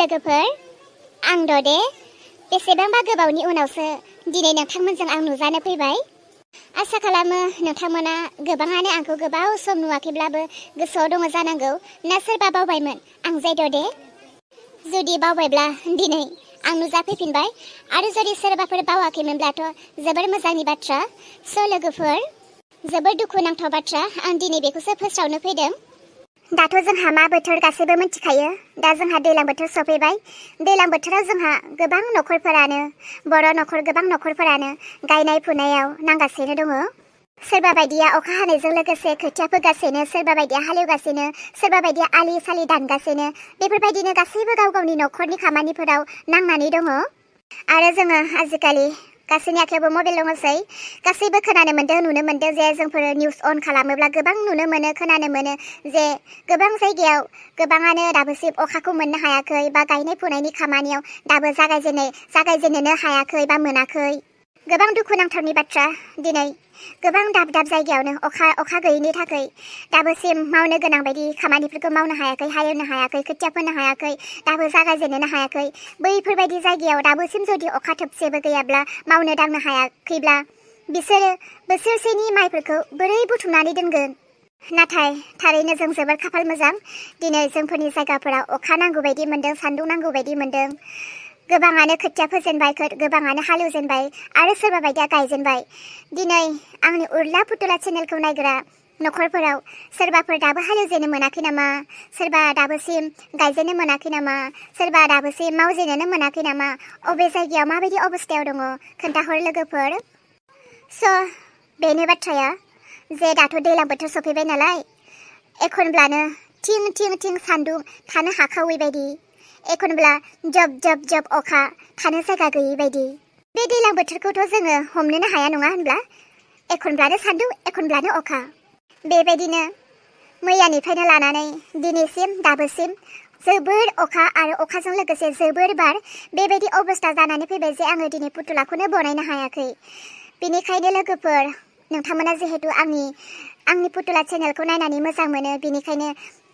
लोगोफोर आं ददे बेसेबांबा गोबावनि उनावसो दिनै नोंथांमोनजों आं नुजानो फैबाय। आसा खालामो नोंथांमोना गोबाङानो आंखौ गोबाव सम नुवाखैब्लाबो गोसोआव दङ जानांगौ ना सोरबा बावबायमोन आं जे ददे। जुदि बावबायब्ला दिनै आं नुजाफैफिनबाय आरो जुदि सोरबाफोर बावाखैमोनब्लाथ' जोबोर मोजांनि बाथ्रा। स' लोगोफोर जोबोर दुखुनांथाव बाथ्रा आं दिनै बेखौसो फोस्रावनो फैदों। दाथ' जोंहा मा बोथोर गासैबो मिथिखायो। दा जोंहा दैलां बोथोर सफैबाय। दैलां बोथोराव जोंहा गोबां नखरफोरानो बर' नखर गोबां नखरफोरानो गायनाय फुनायाव नांगासिनो दङ। सोरबा बायदिया अखा हानायजों लोगोसे खोथिया फोगासिनो, सोरबा बायदिया हालेवगासिनो, सोरबा बायदिया आलि सालि दानगासिनो। बेफोरबायदिनो गासैबो गाव गावनि नखरनि खामानिफोराव नांनानै दङ। आरो जोङो आजिखालि गासैनि आखायावबो मबाइल दङसै। गासैबो खोनानो मोन्दों नुनो मोन्दों जे जोंफोर निउस अन खालामोब्ला गोबां नुनो मोनो खोनानो मोनो जे गोबां जायगायाव गोबाङानो दाबोसिम अखाखौ मोननो हायाखै बा गायनाय फुनायनि खामानियाव दाबो जागायजेननोनो हायाखै बा मोनाखै। गोबां दुखुनांथावनि बाथ्रा। दिनै गोबां दाब दाब जायगायावनो अखा गैयैनि थाखाय दाबोसिम मावनो गोनां बायदि खामानिफोरखौ मावनो हायाखै, हालेवनो हायाखै, खोथिया फोनो हायाखै, दाबो जागायजेननोनो हायाखै। बैफोरबायदि जायगायाव दाबोसिम जुदि अखा थोबसेबो गैयाब्ला मावनो दांनो हायाखैब्ला बिसोरो बोसोरसेनि माइफोरखौ बोरै बुथुमनानै दोनगोन। नाथाय थारैनो जों जोबोर खाफाल मोजां। दिनै जोंफोरनि जायगाफोराव अखा नांगौ बायदि मोन्दों, सान्दुं नांगौ बायदि मोन्दों। गोबाङानो खोथिया फोजेनबाय, गोबाङानो हालेवजेनबाय आरो सोरबा बायदिया गायजेनबाय। दिनै आंनि उर्ला फुथुला चेनेलखौ नायग्रा नखरफोराव सोरबाफोर दाबो हालेवजेननो मोनाखै नामा, सोरबा दाबोसिम गायजेननो मोनाखै नामा, सोरबा दाबोसिम मावजेननो मोनाखै नामा, अबे जायगायाव माबायदि अबस्थायाव दङ खोन्थाहर लोगोफोर। स' बेनो बाथ्राया जे दाथ' दैलां बोथोर सफैबाय नालाय, एखनब्लानो थिं सान्दुं थानो हाखावै बायदि, एखनब्ला जब अखा थानो जायगा गैयै बायदि। बे दैलां बोथोरखौथ' जोङो हमनोनो हाया नङा होनब्ला? एखनब्लानो सान्दुं एखनब्लानो अखा। बेबायदिनो मैयानिफ्रायनो लानानै दिनैसिम दाबोसिम जोबोर अखा आरो अखाजों लोगोसे जोबोर बार। बेबायदि अबस्था जानानै फैबाय जे आङो दिनै फुथुलाखौनो बनायनो हायाखै। बेनिखायनो लोगोफोर नोंथांमोना जिहेतु आंनि फुथुला चेनेलखौ नायनानै मोजां मोनो, बेनिखायनो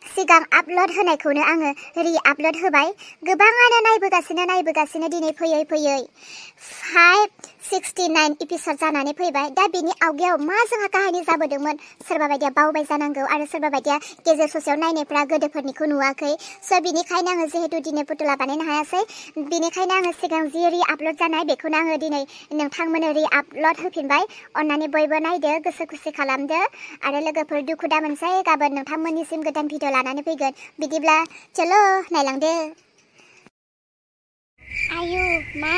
सिगां आपल'ड होनायखौनो आङो रि-आपल'ड होबाय। गोबाङानो नायबोगासिनो दिनै फैयै 569 एपिसड जानानै फैबाय। दा बेनि आवगायाव मा जोंहा काहानि जाबोदोंमोन सोरबा बायदिया बावबाय जानांगौ आरो सोरबा बायदिया गेजेर ससेयाव नायनायफ्रा गोदोफोरनिखौ नुवाखै। स' बिनिखायनो आङो जिहेतु दिनै फुथुला बानायनो हायासै, बिनिखायनो आङो सिगां जि रि-आपल'ड जानाय बेखौनो आङो दिनै नोंथांमोननो रि-आपल'ड होफिनबाय। अन्नानै बयबो नायदो, गोसो खुसि खालामदो आरो लोगोफोर दुखु दा मोनसै, गाबोन नोंथांमोननिसिम गोदान भिडिअ लानानै फैगोन। बिदिब्ला चलो नायलांदो। आयु मा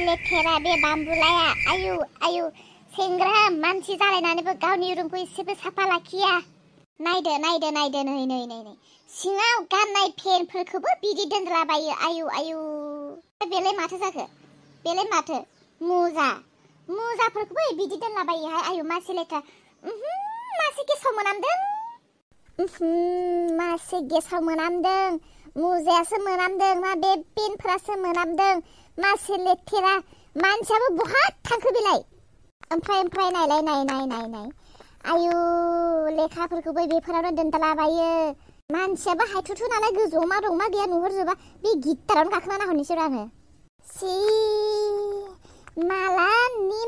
लेथेरा बे बाम्बुलाया। आयु सेंग्रा मानसि जालायनानैबो गावनि रुमखौ एसेबो साफा लाखिया। नायदो नै सिङाव गाननाय फेनफोरखौबो बिदि दोनलाबायो। आयु बेलाय माथो जाखो? बेलाय माथो मुजाफोरखौबो बिदि दोनलाबायोहाय। आयु मासे लेथ्रा। मासे गेसाव मोनामदों। मुजायासो मोनामदों ना बे पेनफोरासो मोनामदों? मासे लेथेरा। मानसियाबो बहा थांखो बेलाय? ओमफ्राय नाय। आयु लेखाफोरखौबो बेफोरावनो दोनलाबायो। मानसियाबो हायथुथु नालाय गोजौआव मा दं मा गैया नुहुरजोबा। बे गिटारावनो गाखोना नाहरनोसै आङो।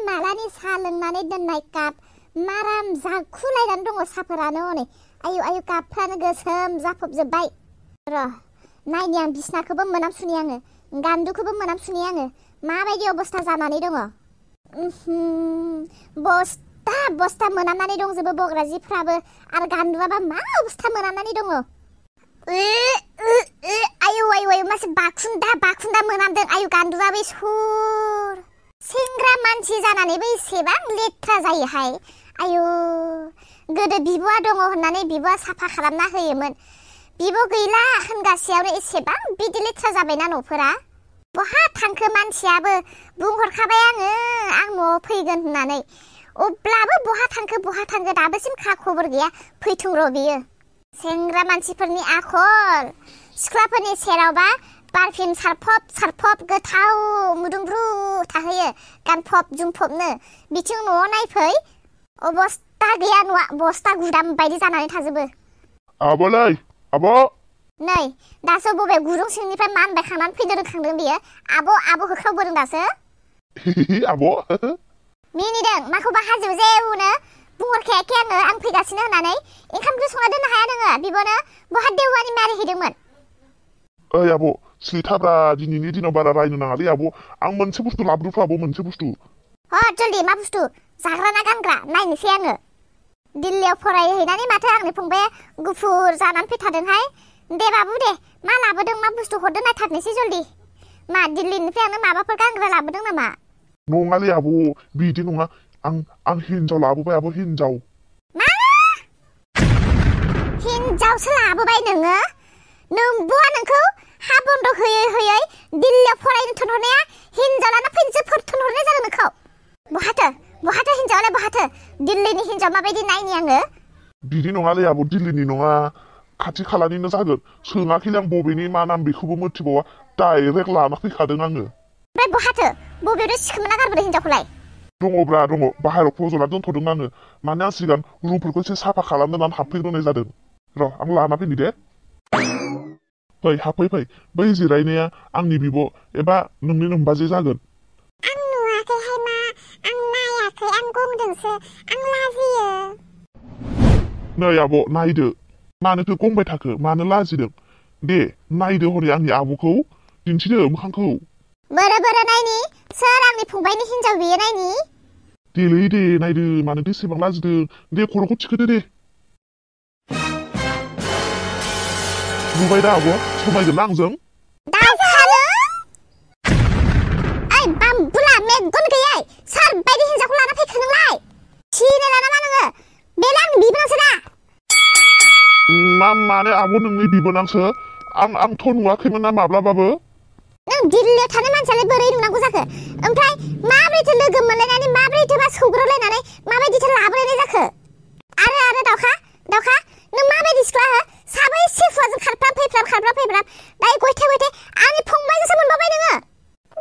मालानि साहा लोंनानै दोननाय काप माराम जाखुलायनानै दङ साफोरानो हनै। आयु कापफ्रानो गोसोम जाफबजोब्बाय। र' नायनि आं बिसनाखौबो मोनामसुनि आङो, गान्दुखौबो मोनामसुनि आङो। माबायदि अबस्था जानानै दङ? बस्था मोनामनानै दंजोबो बग्रा जिफ्राबो आरो गान्दुआबा मा अबस्था मोनामनानै दङ। आयु मासे बाखुन्दा मोनामदों। आयु गान्दुआबो इसर। सेंग्रा मानसि जानानैबो एसेबां लेथ्रा जायोहाय। आयु गोदो बिब'आ दङ होननानै बिब'आ साफा खालामना होयोमोन। बिब' गैला होनगासेयावनो एसेबां बिदि लेथ्रा जाबायना न'फोरा। बहा थांखो मानसियाबो? बुंहरखाबाय आङो आं न'आव फैगोन होननानै। अब्लाबो बहा थांखो दाबोसिम खा खबर गैया। फैथों र' बियो। सेंग्रा मानसिफोरनि आखल। सिख्लाफोरनि सेरावबा पारफिउम सारफब गोथाव मोदोमब्रु थाहैयो गानफब जोमफबनो। बिथिं न'आव नायफै अबस्था गैया, न'आ बस्था गुदाम बायदि जानानै थाजोबो। आब'लै आब'। नै दासो बबे गुरुं सिंनिफ्राय मानबायखांनानै फैनो रोंखांदों बियो आब' होख्रावबोदों दासो आब' मिनिदों माखौबा हाजोआव जेवनो बुंहरखायाखै आं फैगासिनो होननानै ओंखाम ओंख्रि संना दोननो हाया नोङो बिब'नो बहा देवानि मारिहैदोंमोन ओइ आब' स्लिथाब्रा दिनैनि दिनाव बारा रायनो नाङालै आब' आं मोनसे बुस्थु लाबोफ्राबो मोनसे बुस्थु जल्दी मा बुस्थु जाग्रा ना गानग्रा नायनोसै आङो दिल्लीयाव फरायहैनानै माथो आंनि फंबाया गुफुर जानानै फैथारदोंहाय दे बाबु दे मा लाबोदों मा बुस्थु हरदों नायथारनोसै जल्दी मा दिल्लीनिफ्राय आंनो माबाफोर गानग्रा लाबोदों नामा नङालै आब' बिदि नङा आं हिनजाव लाबोबाय आब' हिनजाव मा हिनजावसो लाबोबाय नोङो नोंबुआ नोंखौ हा बन्द होयै दिल्लीयाव फरायनो थोनहरनाया हिनजाव लाना फैनोसो थोनहरनाय जादों नोंखौ बहाथो हिनजावालाय बहाथो दिल्लीनि हिनजाव माबायदि नायनि आङो बिदि नङालै आब' दिल्लीनि नङा खाथि खालानिनो जागोन सोङाखैलै आं बबेनि मा नाम बेखौबो मिथिबावा डाइरेक्ट लाना फैखादों आङो ओमफ्राय बहाथो बबेयाव सिखोमोना गारबोदों हिनजावखौलाय दङब्रा दङ बाहेरायाव फज'ना दोनथ'दों आङो माने आं सिगां रुमफोरखौ एसे साफा खालामनानै हाबफैग्रोनाय जादों र' आं लाना फैनि दे फै हाबफै बै जिरायनाया आंनि बिब' एबा नोंनि नोमबाजै जागोन आं नुवाखैहाय मा आं नायाखै आं गंदोंसो आं लाजियो नै आब' नायदो मानोथो गंबाय थाखो मानो लाजिदों दे नायदो हरै आंनि आब'खौ दिन्थिदो मोखांखौ बोरो नायनि सोर आंनि फंबायनि हिनजाव बियो नायनि देलै दे नायदो मानो बेसेबां लाजिदों दे खर'खौ थिखोदो दे नुबाय दा आब' समायगोनना आंजों दावखानो ओइ बामबुला मेगन गैयै सोर बायदि हिनजावखौ लाना फैखो नोंलाय सिनायला नामा नोङो बेलाय आंनि बिबोनांसो दा माने आब' नोंनि बिबोनांसो आंथ' नुवाखैमोन ना माब्लाबाबो नों दिल्लीयाव थानाय मानसियालाय बोरै नुनांगौ जाखो ओमफ्राय माबोरैथो लोगो मोनलायनानै माबोरैथो सौग्रावलायनानै माबायदिथो लाबोलायनाय जाखो आरो दावखा नों माबायदि सिख्ला हो साबैसे हौवाजों खारफ्राम फैफ्राम दायो गयथे आंनि फंबायजोंसो मोनबावबाय नोङो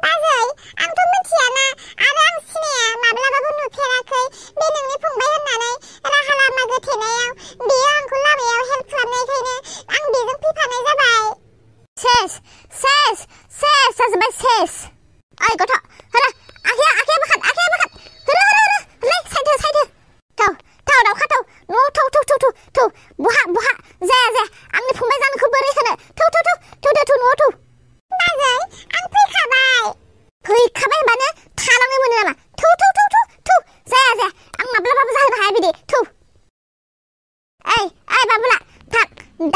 बाजै आंथ' मिथियाना आरो आं सिनाया माब्लाबाबो नुफेराखै बे नोंनि फंबाय होननानै राहा लामा गोथेनायाव बेयो आंखौ लामायाव हेल्प खालामनायखायनो आं बेजों फैफानाय जाबाय सेस जाजोब्बाय सेस ओइ गथ' हरा आखाया बोखाद हरा साइद थाव दावखा थाव न'आव थौ बहा जाया आंनि फंबाय जानायखौ बोरै होनो थौ न'आव थौ बाजै आं फैखाबाय होनबानो थालांनो मोनो नामा थौ जाया आं माब्लाबाबो जाहोनो हाया बिदि थौ ओइ बाबुला थाब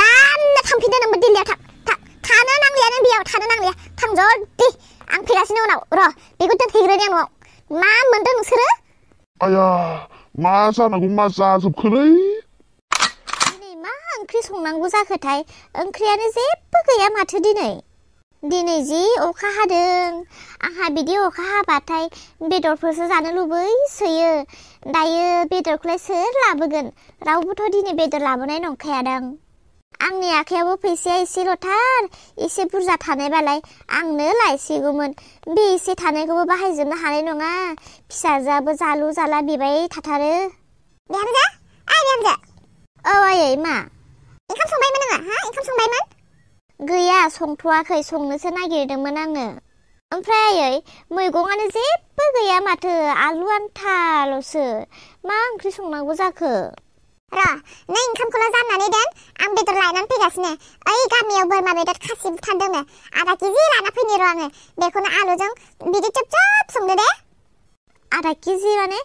दानो थांफिनदो नोंबो दिल्लीयाव थाब थानो नांलिया नों बेयाव थानो नांलिया थां जल्दि आं फैगासिनो उनाव र' बेखौ दोनहैग्रोनि आं न'आव मा मोनदों नोंसोरो आया मा जानांगौ मा जाजोबखोलै दिनै मा ओंख्रि संनांगौ जाखोथाय ओंख्रियानो जेबो गैया माथो दिनै जि अखा हादों आंहा बिदि अखा हाबाथाय बेदरफोरसो जानो लुबैसोयो दायो बेदरखौलाय सोर लाबोगोन रावबोथ' दिनै बेदर लाबोनाय नंखायादां आंनि आखायावबो फैसाया एसेल'थार एसे बुरजा थानायबालाय आंनो लायसिगौमोन बे एसे थानायखौबो बाहायजोबनो हानाय नङा फिसाजोआबो जालु जाला बिबाय थाथारो बिहामजो औ आयै मा ओंखाम संबायमोन नोङो ओंखाम संबायमोन गैया संथ'वाखै संनोसो नागिरदोंमोन आङो ओमफ्राय आयै मैगङानो जेबो गैया माथो आलु आन्थाल'सो मा ओंख्रि संनांगौ जाखो र' नों ओंखामखौल' जाननानै दोन आं बेदर लायनानै फैगासिनो ओइ गामियाव बोरमा बेदर खासि बुथारदोंनो आधा केजि लाना फैनि र' आङो बेखौनो आलुजों बिदि जोब संदो दे आधा केजि माने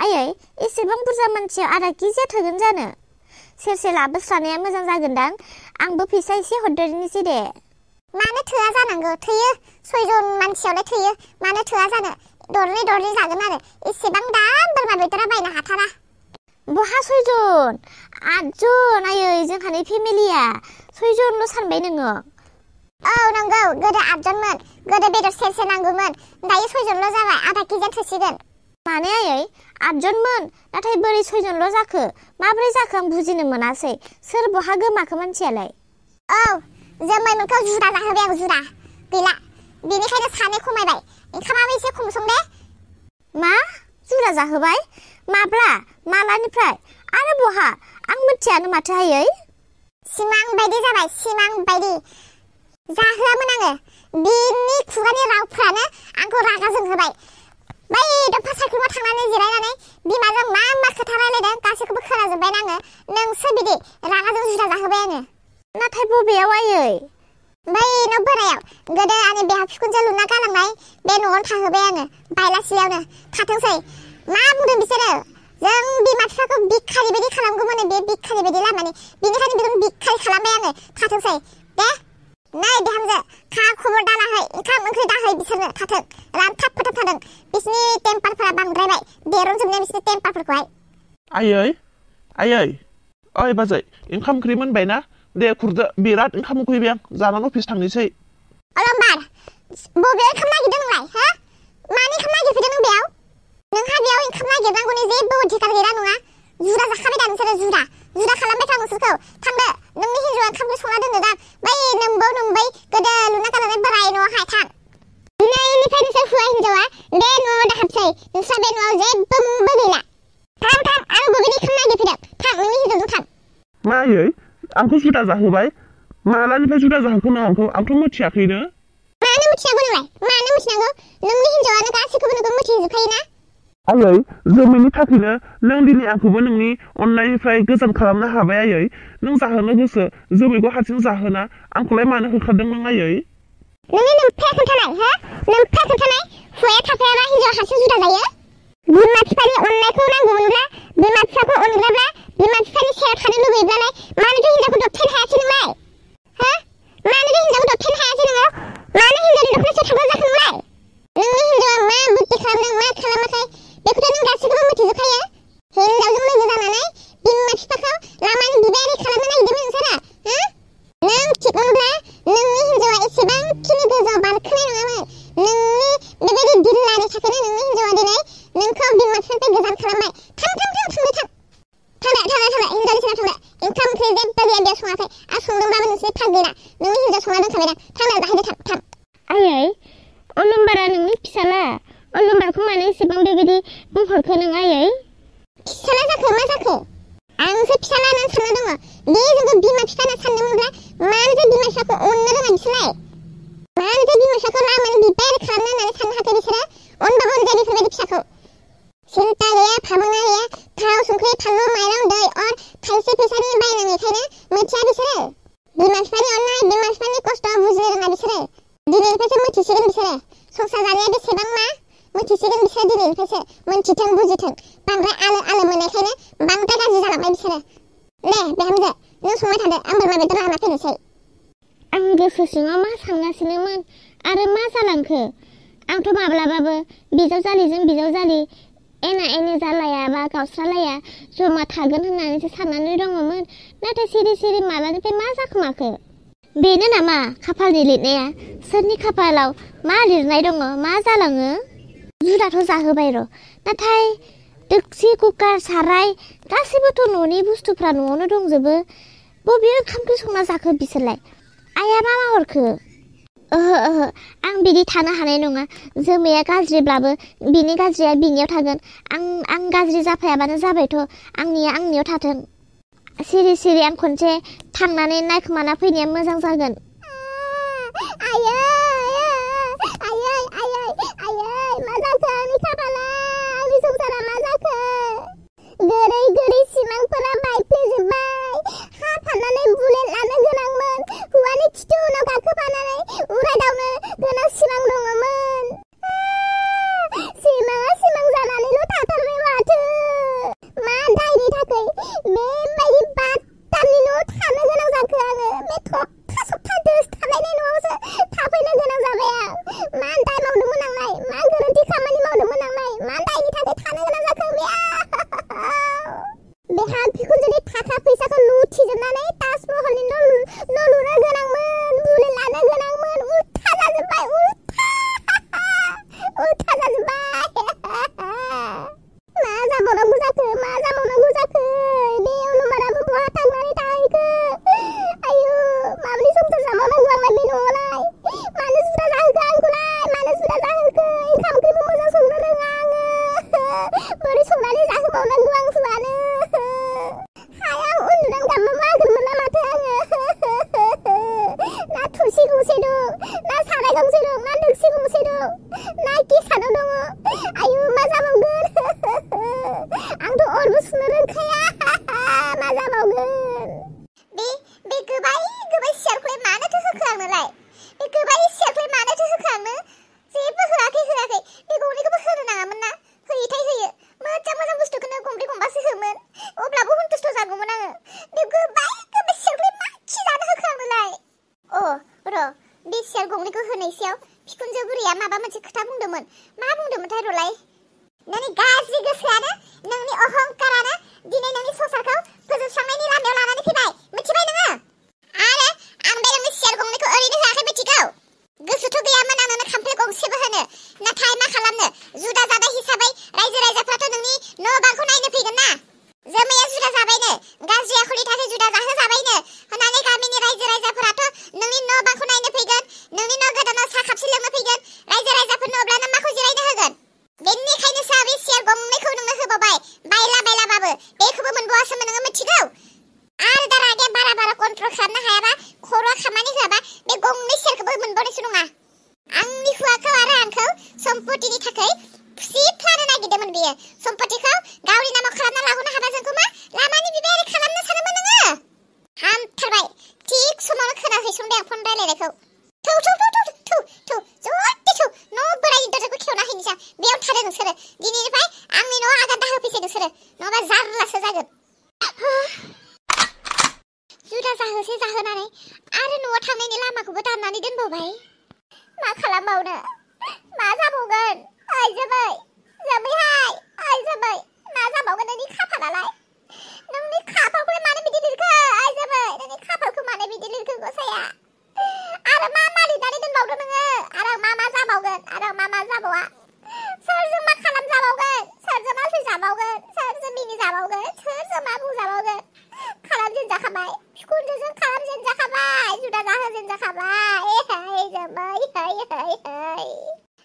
आयै एसेबां बुरजा मानसियाव आधा केजिया थोगोन जानो सेरसे लाबोस्रानाया मोजां जागोनदां आंबो फैसा एसे हरदेरनोसै दे मानो थोआ जानांगौ थोयो 6 जन मानसियावलाय थोयो मानो थोआ जानो दरनै जागोन आरो एसेबां दाम बोरमा बेदरा बायनो हाथारा बहा 6 जन 8 जन आयै जोंहानि फेमिलिया 6 जनल' सानबाय नोङो औ नंगौ गोदो 8 जनमोन गोदो बेदर सेरसे नांगौमोन दायो 6 जनल' जाबाय आधा केजिया थोसिगोन माने आयै 8 जनमोन नाथाय बोरै 6 जनल' जाखो माब्रै जाखो आं बुजिनो मोनासै सोर बहा गोमाखो मानसियालाय औ जोमैमोनखौ जुदा जाहोबाय आं जुदा गैला बेनिखायनो सानै खमायबाय ओंखामाबो एसे खम सं दे मा जुदा जाहोबाय माब्ला मालानिफ्राय आरो बहा आं मिथियानो माथो आयै सिमां बायदि जाबाय सिमां बायदि जाहोआमोन आङो बिनि खुगानि रावफ्रानो आंखौ रागा जोंहोबाय बै दंफां सायख्लुमाव थांनानै जिरायनानै बिमाजों मा खोथा रायलायदों गासैखौबो खोनाजोब्बाय आङो नोंसो बिदि रागाजों जुदा जाहोबाय आङो नाथाय बबेयाव आयै बै न' बोरायाव गोदो आंनि बिहाव बिखुनजो लुना गालांनाय बे न'आवनो थाहोबाय आङो बायलासियावनो थाथोंसै मा बुंदों बिसोरो जों बिमा बिफाखौ भिखारि बायदि खालामगौमोन बे भिखारि बायदि लामानि बिनिखायनो बेखौनो भिखारि खालामबाय आङो थाथोंसै दे नै बिहामजो खा खबर दालाहै ओंखाम ओंख्रि दाहै बिसोरनो थाथों रानथाब फोथाब थादों बिसिनि टेम्पारफोरा बांद्रायबाय देरनजोबनाय बिसिनि टेम्पारफोरखौहाय आयै ओइ बाजै ओंखाम ओंख्रि मोनबाय ना दे खुरदो बिराद ओंखाम उखैबाय आं जानानै अफिस थांनोसै अलंबार बबेयाव ओंखाम नागिरदों नोंलाय हो मानि ओंखाम नागिरफैदों नों बेयाव नोंहा बेयाव ओंखाम नागिरनांगौनि जेबो अधिकार गैया नङा जुदा जाखाबाय दा नोंसोरो जुदा खालामबाय था नोंसोरखौ थांदो नोंनि हिन्जावा ओंखामखौ संना दोनदो दा बै नोंबै गोदो लुना गालांनाय बोराय न'आवहाय थां दिनैनिफ्राय नोंसोर हौवा हिन्जावा बे न'आव दाहाबसै नोंस्रा बे न'आव जेबो मुंबो गैला थां आं बबेनि ओंखाम नागिरफैदों थां नोंनि हिन्जावजों थां मा आयै आंखौ जुदा जाहोबाय मालानिफ्राय जुदा जाहोखो नों आंथ' मिथियाखैनो मानो मिथिनांगौ नोंलाय मानो मिथिनांगौ नोंनि हिन्जावानो गासैखौबो नोंखौ मिथिजोबखायोना आयै जोमैनि थाखायनो नों दिनै आंखौबो नोंनि अननायनिफ्राय गोजान खालामनो हाबाय आयै नों जाहोनो गोसो जोमैखौ हारसिं जाहोना आंखौलाय मानो होखारदों नों आयै नोंनि नोमफाया खोन्थानाय हो नोमफाया खोन्थानाय हौवाया थाफायाबा हिन्जावा हारसिं जुदा जायो बिमा बिफानि अननायखौ नांगौमोनब्ला बिमा बिफाखौ अनग्राब्ला बिमा बिफानि सायाव थानो लुबैब्लालाय मानोथो हिन्जावखौ दबथायनो हायासै नोंलाय हो मानोथो हिन्जावखौ दबथायनो हायासै नोङो मानो हिन्जावनि दख'नासो थाग्रा जाखो नोंलाय नोंनि हिन्जावा मा बुद्धि खालामदों मा खालामाखै बेखौथ' नों गासैखौबो मिथिजोबखायो हिन्जावजों लोगो जानानै बिमा बिफाखौ लामानि बिबायारि खालामनो नागिरदोंमोन नोंसोरो हो नों थिगमोनब्ला नोंनि हिन्जावा एसेबांखिनि गोजौआव बारखोनाय नङामोन नोंनि बेबायदि दिल्लानि थाखायनो नोंनि हिन्जावा दिनै नोंखौ बिमा बिफानिफ्राय गोजान खालामबाय थांबाय हिन्जावनि सेराव थांबाय ओंखाम ओंख्रि जेबो गैया बेयाव सङाखै आं संदोंबाबो नोंसोरनि फाग गैला नोंनि हिन्जाव संना दोनखाबाय थांना जाहैदो थां आयै अलंबारा नोंनि फिसाला अलंबारखौ मानो एसेबां बेबायदि बुंहरखो नों आयै फिसाला जाखो मा जाखो आंसो फिसाला होननानै सानना दङ बे जोंखौ बिमा बिफा होनना सानदोंमोनब्ला मानोथो बिमा बिफाखौ अननो रोङा बिसोरलाय मानोथो बिमा बिफाखौ लामानि बिबायारि खालामनो होननानै साननो हाखो बिसोरो अनबाबो अनजाया बेफोरबायदि फिसाखौ सिन्ता गैया भाबना गैया थाव संख्रि फानलु माइरं दै अर थाइसे फैसानि बायनाङैखायनो मिथिया बिसोरो बिमा बिफानि अननाय बिमा बिफानि खस्थ' बुजिनो रोङा बिसोरो दिनैनिफ्रायसो मिथिसिगोन बिसोरो संसार जानाया बेसेबां मा मिथिसिगोन बिसोरो दिनैनिफ्रायसो मिथिथों बुजिथों बांद्राय आलो मोननायखायनो बांद्राय गाज्रि जालांबाय बिसोरो दे बिहामजो नों संबाय थादो आं बोरमा बेदर लाना फैनोसै आं गोसो सिङाव मा सानगासिनोमोन आरो मा जालांखो आंथ' माब्लाबाबो बिजावजालिजों बिजावजालि एना एनि जालायाबा गावस्रालाया जमा थागोन होननानैसो साननानै दङमोन नाथाय सिरि मालानिफ्राय मा जाखोमाखो बेनो नामा खाफालनि लिरनाया सोरनि खाफालाव मा लिरनाय दङ मा जालाङो जुदाथ' जाहोबाय र' नाथाय दोक्सि कुकार साराय गासैबोथ' न'नि बुस्थुफ्रा न'आवनो दंजोबो बबे ओंखाम ओंख्रि संना जाखो बिसोरलाय आइया मा हरखो ओहो आं बिदि थानो हानाय नङा जोमैया गाज्रिब्लाबो बिनि गाज्रिया बिनियाव थागोन आं गाज्रि जाफायाबानो जाबायथ' आंनिया आंनियाव थाथों सिरि आं खनसे थांनानै नायखोमाना फैनाया मोजां जागोन आयै मा जाखो आंनि खाफाला आंनि संसारा मा जाखो गोदै सिमांफोरा बायफ्लेजोब्बाय हा फाननानै बुलेट लानो गोनांमोन हौवानि खिथु उनाव गाखोफानानै उरायदावनो गोनां सिमां दङमोन सिमाङा सिमां जानानैल' थाथारबाय माथो मा दायनि थाखाय बेबायदि बादामनि न'आव थानो गोनां जाखो आङो बे थप्था दोसथाबलायनाय न'आवसो थाफैनो गोनां जाबाय आं मा दाय मावदोंमोन आंलाय मा गोरोन्थि खामानि मावदोंमोन आंलाय मा दायनि थाखाय थानो गोनां जाखो बेहा बिखुनजोनि थाखा फैसाखौ लुथिजोबनानै ताजमहलनि न' लुनो गोनांमोन बुलेट लानो गोनांमोन उल्था जाजोब्बाय उल्था जाजोब्बाय मा जाबावनांगौ जाखो बे अलंबाराबो बहा थांनानै थाहैखो आयु माबोरै संसार जाबावनांगौ आंलाय बे न'आवलाय मानो जुदा जाहोखो आंखौलाय मानो जुदा जाहोखो ओंखाम ओंख्रिबो मोजां संनो रोङा आङो बोरै संनानै जाहोबावनांगौ आं सुवानो हायाव उन्दुनानै गाबबा मागोन मोनला माथो आङो नंखाया मा जाबावगोन बे गोबाय सियारखौलाय मानोथो होखो आंनोलाय बे गोबाय सियारखौलाय मानोथो होखो आंनो जेबो होआखै बे गंनैखौबो होनो नाङामोन ना होयोथाय होयो मोजां बुस्थुखौनो गंब्रै गंबासो होमोन अब्लाबो हुन्थुस्थ' जागौमोन आङो बे गोबाय सियारखौलाय मा खि जानो होखो आंनोलाय र' बे सियार गंनैखौ होनायसेयाव बिखुनजो बुरैया माबा मोनसे खोथा बुंदोंमोन मा बुंदोंमोनथाय र'लाय नोंनि गाज्रि गोसोआनो नोंनि अहंकारानो दिनै नोंनि संसारखौ फोजोबस्रांनायनि लामायाव लानानै फैबाय मिथिबाय नोङो आरो आं बे नोंनि सियार गंनैखौ ओरैनो होआखै मिथिगौ गोसोथ' गैयामोन आं नोंनो खामफ्लाय गंसेबो होनो नाथाय मा खालामनो जुदा जानाय हिसाबै रायजो राजाफ्राथ' नोंनि न' बांखौ नायनो फैगोन ना जोमैया जुदा जाबायनो गाज्रि आखलनि थाखाय जुदा जाहोजाबायनो होननानै गामिनि रायजो राजाफोराथ' नोंनि न' बांखौ नायनो फैगोन नोंनि न' गोदानाव साहा खापसे लोंनो फैगोन रायजो राजाफोरनो अब्लानो माखौ जिरायनो होगोन बेनिखायनो सा बे सियार गंनैखौ नोंनो होबावबाय बायलाबाबो बेखौबो मोनबावासोमोन नोङो मिथिगौ आरो दा रागाया बारा कन्ट्रल खालामनो हायाबा खर'आ खामानि होआबा बे गंनै सियारखौबो मोनबावनायसो नङा आंनि हौवाखौ आरो आंखौ सम्पतिनि थाखाय फुसिफ्लानो नागिरदोंमोन बियो सम्पतिखौ गावनि नामाव खालामना लाहोनो हाबा जोंखौ मा लामानि बिबायारि खालामनो सानोमोन नोङो हामथारबाय थिग समावनो खोनाहैसनबाय आं फन रायलायनायखौ थौ ज'थि न' बोरायनि दरजाखौ खेवना हैनोसै बेयाव थादो नोंसोरो दिनैनिफ्राय आंनि न'आव आगान दाहोफैसै नोंसोरो नङाबा जारलासो जागोन जुदा जाहोसे जाहोनानै आरो न'आव थांनायनि लामाखौबो दाननानै दोनबावबाय मा खालामबावनो मा जाबावगोन ओइ जोमै मा जाबावगोन नोंनि खाफालालाय नोंनि खाफालखौलाय मानो बिदि लिरखो ओइ जोमै नोंनि खाफालखौ मानो बिदि लिरखो गसाया आरो मा लिरनानै दोनबावदो नोङो आरो मा जाबावगोन आरो मा जाबावा सोरजों मा खालामजाबावगोन सोरजों मा फैजाबावगोन सोरजों मिनिजाबावगोन सोरजों मा बुंजाबावगोन खालामजेनजाखाबाय बिखुनजोजों खालामजेनजाखाबाय जुदा जाहोजेनजाखाबाय जोमै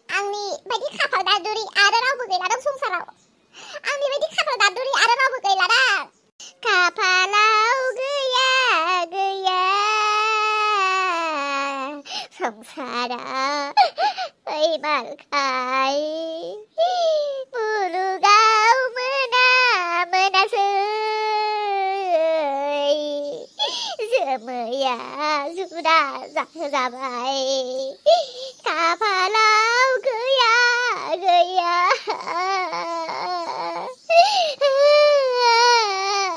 आंनि बायदि खाफाल दादुरि आरो रावबो गैला दं संसाराव आंनि बायदि खाफाल दादुरि आरो रावबो गैला दां खाफालाव गैया संसारा फैमारखाय मुलुगाव मोनासै जोमैया जुदा जाहोजाबाय खाफालाव गैया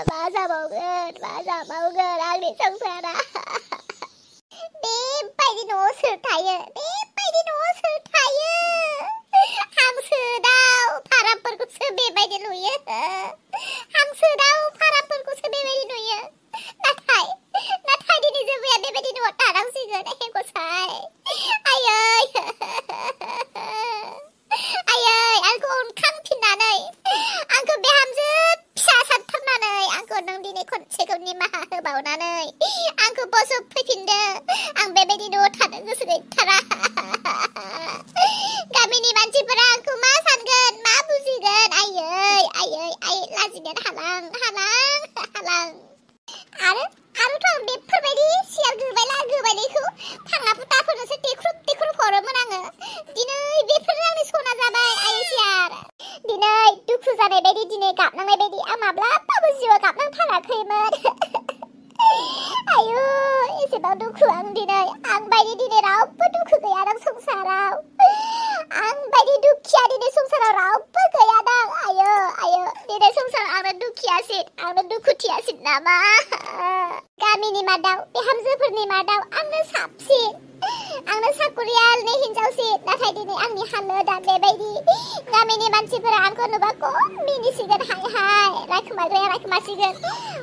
मा जाबावगोन आंनि संसारा बेबायदि न'आव सोर थायो हांसो दाउ फारामफोरखौसो बेबायदि नुयो नाथाय दिनै जोबैया बेबायदि न'आव थानांसिगोन गसाय आयै आंखौ अनखांफिननानै आंखौ बिहामजो फिसा सानथारनानै आंखौ नों दिनै खनसेखौ निमाहा होबावनानै आंखौ बजब फैफिनदो आं बेबायदि न'आव थानो गोसो गैथारा गामिनि मानसिफोरा आंखौ मा सानगोन मा बुजिगोन आयै लाजिगोन हालां आरोथ' आं बेफोरबायदि सियार गोबायनायखौ फांना फुथाफोरनोसो देख्रुब हरोमोन आङो दिनै बेफोरनो आंनि सना जाबाय आयै सियार दिनै दुखु जानाय बायदि दिनै गाबनांनाय बायदि आं माब्लाबाबो जिउआव गाबनांथाराखैमोन आयु एसेबां दुखु आं बायदि दिनै रावबो दुखु गैया दां संसाराव आं बायदि दुखिया दिनै संसाराव रावबो गैया दां आयु दिनै संसाराव आंनो दुखुथियासिन नामा गामिनि मादाव बिहामजोफोरनि मादाव आंनो साबसिन आंनो साकुरियालनि हिनजावसिन नाथाय दिनै आंनि हालोदा बेबायदि गामिनि मानसिफोरा आंखौ नुबा खम मिनिसिगोन हाय रायखोमाग्राया रायखोमासिगोन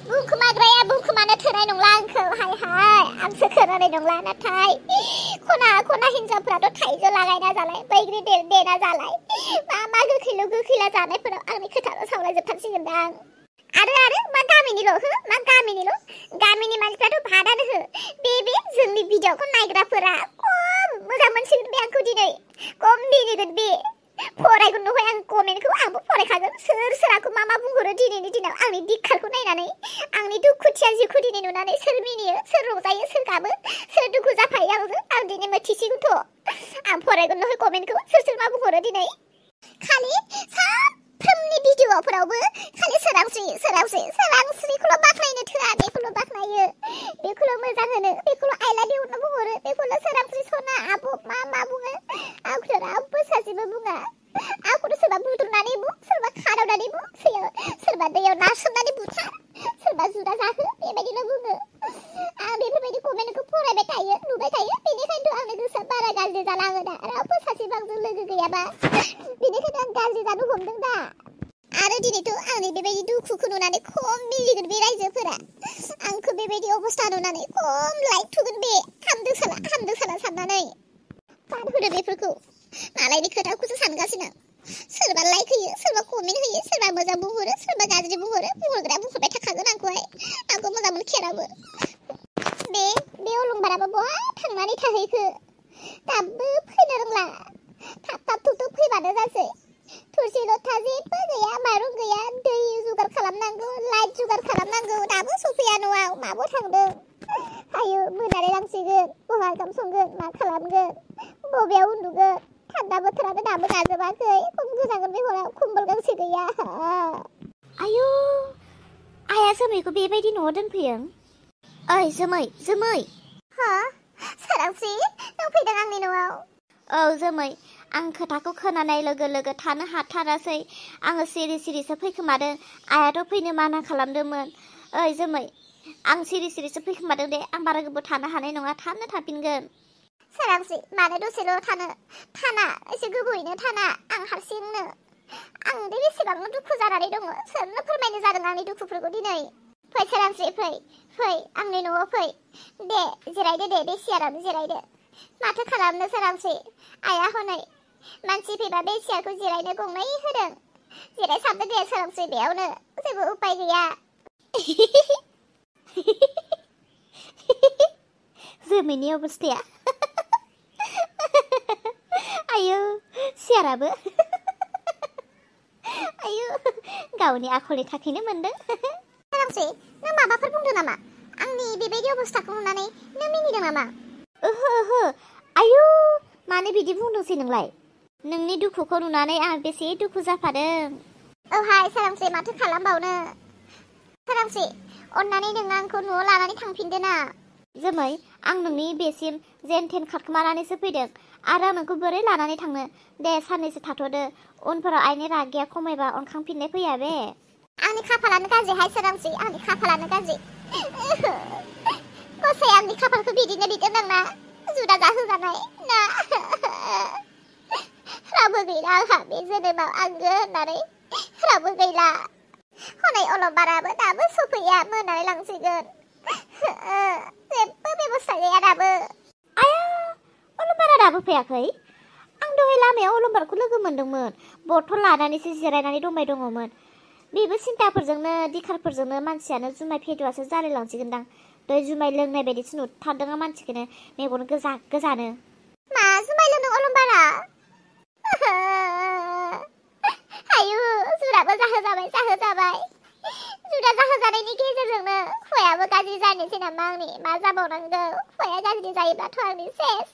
बुंखोमाग्राया बुंखोमानो थोनाय नंला आंखौ हाय आंसो खोनानाय नंला नाथाय खना हिनजावफोराथ' थाइजौ लागायना जालाय बैग्रि देना जालाय मा गोखैला जानायफोराव आंनि खोथाखौ सावरायजोबथारसिगोनदां आरो मा गामिनिल' गामिनि मानसिफ्राथ' भादानो हो बे जोंनि भिडिअखौ नायग्राफोरा खम मोजां मोनसिगोन बे आंखौ दिनै खम मिनिगोन बे फरायगोन नहाय आं कमेन्टखौ आंबो फरायखागोन सोर आंखौ मा बुंहरो दिनैनि दिनाव आंनि दिक्कारखौ नायनानै आंनि दुखुथिया जिउखौ दिनै नुनानै सोर मिनियो सोर रंजायो सोर गाबो सोर दुखु जाफायो आं दिनै मिथिसिगोनथ' आं फरायगोन नहाय कमेन्टखौ सोर मा बुंहरो दिनै खालि साफ्रोमनि भिडिअफोरावबो खालि सोर सोरांस्रिखौल' बाख्नायनो थोआ बेखौल' बाख्नायो बेखौल' मोजां होनो बेखौल' आइ लाभ इउ होनना बुंहरो बेखौल' सोरांस्रि सना आब' मा बुङो आंखौथ' रावबो सासेबो बुङा आंखौथ' सोरबा बुद्रुनानै बुं सोरबा खादावनानै बुं सोरबा दैयाव नारसोमनानै बुथार सोरबा जुदा जाहो बेबायदिल' बुङो आं बेफोरबायदि कमेन्टखौ फरायबाय थायो नुबाय थायो बेनिखायनोथ' आंनि गोसोआ बारा गाज्रि जालाङो दा रावबो सासेबो आंजों लोगो गैयाबा बेनिखायनो आं गाज्रि जानो हमदों दा आरो दिनैथ' आंनि बेबायदि दुखुखौ नुनानै खम मिलिगोन बे रायजोफोरा आंखौ बेबायदि अबस्था नुनानै खम लाइक थुगोन बे हामदों साला साननानै बाद होदो बेफोरखौ मालायनि खोथाखौसो सानगासिनो सोरबा लाइक होयो सोरबा कमेन्ट होयो सोरबा मोजां बुंहरो सोरबा गाज्रि बुंहरो बुंहरग्रा बुंहरबाय थाखागोन आंखौ मोजां मोनखेराबो बे अलंबाराबो बहा थांनानै थाहैखो दाबो फैनो रोंला थाब थुब फैबानो जासै थुरसि लथा जेबो गैया माइरं गैया दै जुगार खालामनांगौ लाइट जुगार खालामनांगौ दाबो सफैया न'आव माबो थांदों आयु मोनालाय लांसिगोन बहा ओंखाम संगोन मा खालामगोन बबेयाव उन्दुगोन थान्दा बोथोरानो दाबो गाजोबाखै खम गोजांगोन बे हराव कम्बल गांसे गैया आयु आइया जोमैखौ बेबायदि न'आव दोनफैयो ओइ जोमै सोरांस्रि नों फैदों आंनि न'आव औ जोमै आं खोथाखौ खोनानाय लोगो लोगो थानो हाथारासै आङो सिरिसो फैखोमादों आइयाथ' फैनो माना खालामदोंमोन ओइ जोमै आं सिरिसो फैखोमादों दे आं बारा गोबाव थानो हानाय नङा थाबनो थाफिनगोन सोरांस्रि मानो दसेल' थाना एसे गोबावैनो थाना आं हारसिंनो आं दे बेसेबां दुखु जानानै दङ सोरनो फोरमायनो जादों आंनि दुखुफोरखौ दिनै फै सोरांस्रि फै आंनि न'आव फै दे जिरायदो दे बे सियारावनो जिरायदो माथो खालामनो सोरांस्रि आइया हनै मानसि फैबा बे सियारखौ जिरायनो गंनै होदों जिरायसाबदो दे सोरांस्रि बेयावनो जेबो उपाय गैया जोमैनि अबस्थाया आयु सियाराबो आयु गावनि आखलनि थाखायनो मोनदों सोरांस्रि नों माबाफोर बुंदों नामा आंनि बेबायदि अबस्थाखौ नुनानै नों मिनिदों नामा ओहो आयु मानो बिदि बुंदोंसै नोंलाय नोंनि दुखुखौ नुनानै आं बेसे दुखु जाफादों औहाय सोरांस्रि माथो खालामबावनो सोरांस्रि अन्नानै नों आंखौ न'आव लानानै थांफिनदो ना जोमै आं नोंनि बेसिम जेन थेन खारखोमानानैसो फैदों आरो आं नोंखौ बोरै लानानै थांनो दे साननैसो थाथ'दो उनफोराव आइनि रागाया खमायबा अनखांफिननाय फैया बे आंनि खाफालानो गाज्रिहाय सोरांस्रि आंनि खाफालानो गाज्रि गसाया आंनि खाफालखौ बिदिनो लिरदोंना जुदा जाहोजानाय ना रावबो गैला आंहा बे जोनोमाव आंगो होननानै रावबो गैला हनै अलंबाराबो दाबो सफैया मोनानै लांसिगोन जेबो बेबस्था गैया दाबो आया अलंबारा दाबो फैयाखै आं दहाय लामायाव अलंबारखौ लोगो मोनदोंमोन बथल लानानैसो जिरायनानै दंमोन बेबो सिन्ताफोरजोंनो दिखारफोरजोंनो मानसियानो जुमाय फेदुआसो जालायलांसिगोनदां दै जुमाय लोंनाय बायदिसो नुथारदों आं मानसिखौनो मेगन गोजानो मा जुमाय लोंदों अलंबारा आयु जुदाबो जाहोजाबाय जुदा जाहोजानायनि गेजेरजोंनो हौवायाबो गाज्रि जानोसै नामा आंनि मा जाबावनांगौ हौवाया गाज्रि जायोब्लाथ' आंनि सेस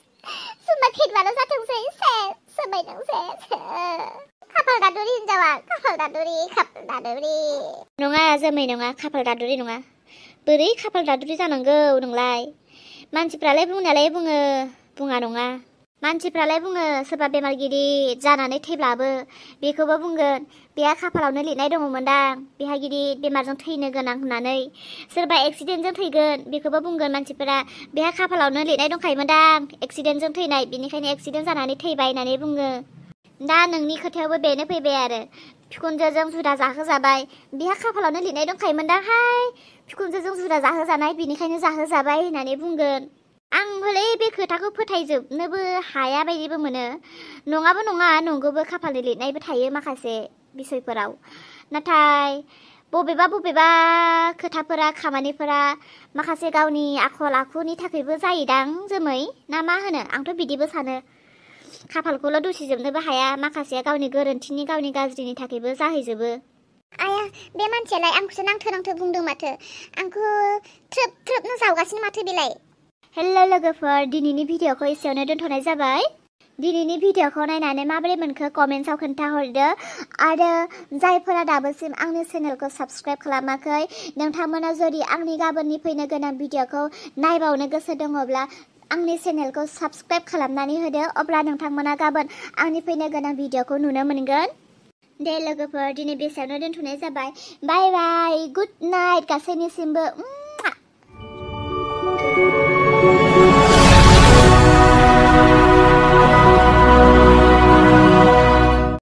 जुमाय फेदुआल' जाथोंसै सेस सोमायदों सेस खाफाल दादुरि हिनजावा खाफाल दादुरि नङा जोमै नङा खाफाल दादुरि नङा बोरै खाफाल दादुरि जानांगौ नोंलाय मानसिफ्रालाय बुंनायालाय बुङा नङा मानसिफ्रालाय बुङो सोरबा बेमार गिदिर जानानै थैब्लाबो बेखौबो बुंगोन बेहा खाफालावनो लिरनाय दङमोनदां बेहा गिदिर बेमारजों थैनो गोनां होननानै सोरबा एक्सिडेन्टजों थैगोन बेखौबो बुंगोन मानसिफोरा बेहा खाफालावनो लिरनाय दंखायोमोनदां एक्सिडेन्टजों थैनाय बेनिखायनो एक्सिडेन्ट जानानै थैबाय होननानै बुङो दा नोंनि खोथायावबो बेनो फैबाय आरो बिखुनजोजों जुदा जाहोजाबाय बेहा खाफालावनो लिरनाय दंखायोमोनदांहाय बिखुनजोजों जुदा जाहोजानाय बेनिखायनो जाहोजाबाय होननानै बुंगोन आं हले बे खोथाखौ फोथायजोबनोबो हाया बायदिबो मोनो नङाबो नङा नंगौबो खाफालनि लिरनायबो थायो माखासे बिसयफोराव नाथाय बबेबा खोथाफोरा खामानिफोरा माखासे गावनि आखल आखुनि थाखायबो जायोदां जोमै ना मा होनो आंथ' बिदिबो सानो खाफालखौल' दुसिजोबनोबो हाया माखासेया गावनि गोरोन्थिनि गावनि गाज्रिनि थाखायबो जाहैजोबो आया बे मानसियालाय आंखौसो नांथो बुंदों माथो आंखौ थ्रोबनो जावगासिनो माथो बेलाय हेल्ल' लोगोफोर दिनैनि भिडिअ'खौ एसेयावनो दोनथ'नाय जाबाय दिनैनि भिडिअखौ नायनानै माबोरै मोनखो कमेन्ट्सआव खोन्थाहरदो आरो जायफोरा दाबोसिम आंनि चेनेलखौ साबस्क्राइब खालामाखै नोंथांमोना जुदि आंनि गाबोननि फैनो गोनां भिडिअखौ नायबावनो गोसो दङब्ला आंनि चेनेलखौ साबस्क्राइब खालामनानै होदो अब्ला नोंथांमोना गाबोन आंनि फैनो गोनां भिडिअखौ नुनो मोनगोन दे लोगोफोर दिनै बेसेयावनो दोनथ'नाय जाबाय बाय बाय गुड नाइट गासैनिसिमबो